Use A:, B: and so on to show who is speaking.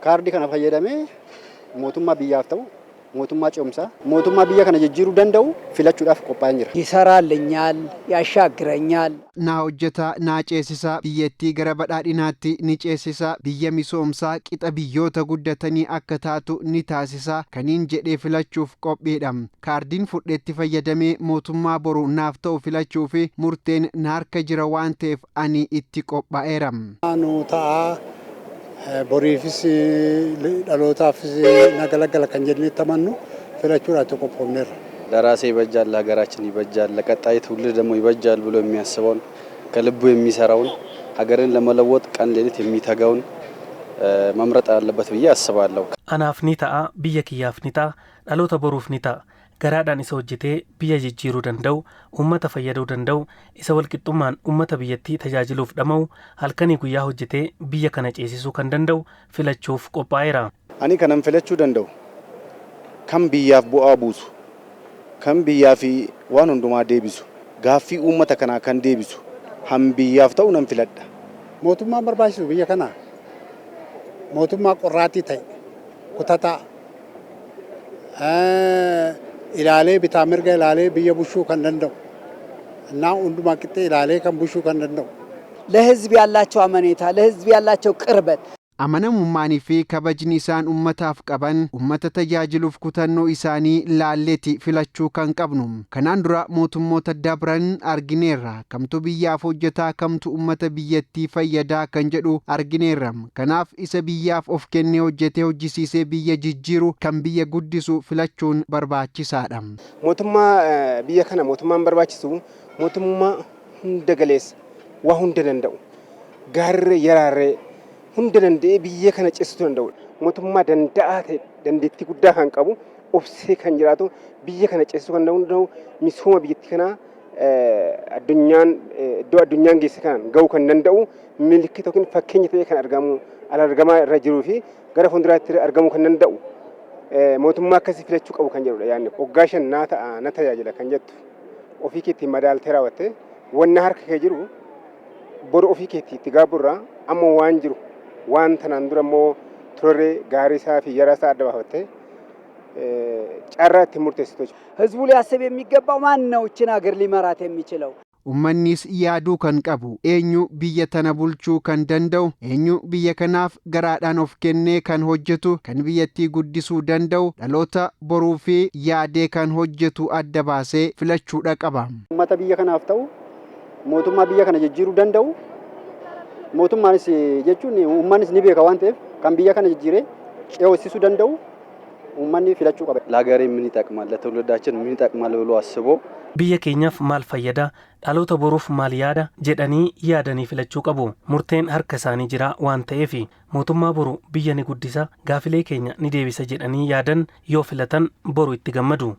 A: Kaardii kana fayyadamee mootummaa biyyaaf ta'u, mootummaa ce'umsaa, mootummaa biyya kana jijjiiruu danda'u filachuudhaaf qophaa'een jira.
B: ይሰራልኛል፣ ያሻግረኛል።
C: Naa hojjeta, naa ceesisa, biyyattii gara badhaadhinaatti ni ceesisa, biyya misoomsaa qixa biyyoota guddatanii akka taatu ni taasisa kaniin jedhee filachuuf qophiidha. Kaardiin fudheetti fayyadamee mootummaa boru naaf ta'u filachuu fi murteen na harka jira waan ta'eef ani itti qophaa'eera.
D: Nu ta'a, boriifis dhalootaafis na galagala kan jennee amannu filachuudhaaf qophoofneerra.
E: ለራሴ ይበጃል፣ ለሀገራችን ይበጃል፣ ለቀጣይ ትውልድ ደግሞ ይበጃል ብሎ የሚያስበውን፣ ከልቡ የሚሰራውን፣ ሀገርን ለመለወጥ ቀን ሌሊት የሚተጋውን መምረጥ አለበት ብዬ አስባለሁ።
F: Anaaf ni ta'a, biyya kiyyaaf ni ta'a, dhaloota boruuf ni ta'a. Garaadhaan isa hojjetee biyya jijjiiruu danda'u, uummata fayyaduu danda'u, isa walqixxummaan uummata biyyattii tajaajiluuf dhama'u, halkanii guyyaa hojjetee biyya kana ceesisuu kan danda'u filachuuf qophaa'eera.
G: Ani kanan filachuu danda'u kan biyyaaf bu'aa buusu, kan biyyaa fi waan hundumaa deebisu, gaaffii uummata kanaa kan deebisu, han biyyaaf ta'u nan filadha.
D: Mootummaan barbaachisu biyya kanaa mootummaa qorraatii ta'e, kutataa, ilaalee bitaa mirga ilaalee biyya bulchuu kan danda'u እና hundumaa qixxee ilaalee kan bulchuu kan danda'u.
B: ለህዝብ ያላቸው አመኔታ፣ ለህዝብ ያላቸው ቅርበት
C: Amanamummaanii fi kabajni isaan ummataaf qaban, ummata tajaajiluuf kutannoo isaanii laalleeti filachuu kan qabnu. Kanaan dura mootummoota dabran argineerra. Kamtu biyyaaf hojjetaa, kamtu ummata biyyattii fayyadaa kan jedhu argineerra. Kanaaf isa biyyaaf of kennee hojjetee hojjisiisee biyya jijjiiru, kan biyya guddisu filachuun barbaachisaadha.
H: Mootummaa biyya kana mootummaan barbaachisu mootummaa hunda galeessa, waa hunda danda'u, gaarree yaraarree hunda danda'ee biyya kana ceesisuu danda'udha. Mootummaa danda'aa ta'e, dandeettii guddaa kan qabu, obsee kan jiraatu, biyya kana ceesisuu kan danda'u, misooma biyyattii kanaa addunyaan iddoo addunyaan geesse kanaan gahuu kan danda'u, milikkita yookiin fakkeenya ta'ee kan argamu argamaa irra jiruu fi gara fuulduraatti argamuu kan danda'u mootummaa akkasii filachuu qabu kan jedhudha yaadni. Waggaa 5 naa ta'a, na tajaajila kan jettu ofii keetti madaaltee raawwatte wanna harka kee jiru boru ofii keetti itti gaabburraa amma waan jiru waan tanaan dura immoo turre gaarii isaa fi yaraa isaa adda baafattee carraa ittiin murteessitu.
B: ህዝቡ ሊያስብ የሚገባው ማን ነው እችን ሀገር ሊመራት የሚችለው?
C: Uummannis yaaduu kan qabu eenyu biyya tana bulchuu kan danda'u, eenyu biyya kanaaf garaadhaan of kennee kan hojjetu, kan biyyattii guddisuu danda'u, dhaloota boruu fi yaadee kan hojjetu adda baasee filachuudha qaba.
A: Uummata biyya kanaaf ta'u, mootummaa biyya kana jijjiiruu danda'u, mootummaanis jechuun uummannis ni beeka waan ta'eef, kan biyya kana jijjiiree ce'oosisuu danda'u uummanni filachuu qaba.
E: ለሀገሬ ምን ይጠቅማል፣ ለትውልዳችን ምን ይጠቅማል ብሎ አስቦ
F: Biyya keenyaaf maal fayyada, dhaloota boruuf maal yaada jedhanii yaadanii filachuu qabu. Murteen harka isaanii jira waan ta'eef, mootummaa boru biyya ni guddisa, gaafilee keenya ni deebisa jedhanii yaadan yoo filatan boru itti gammadu.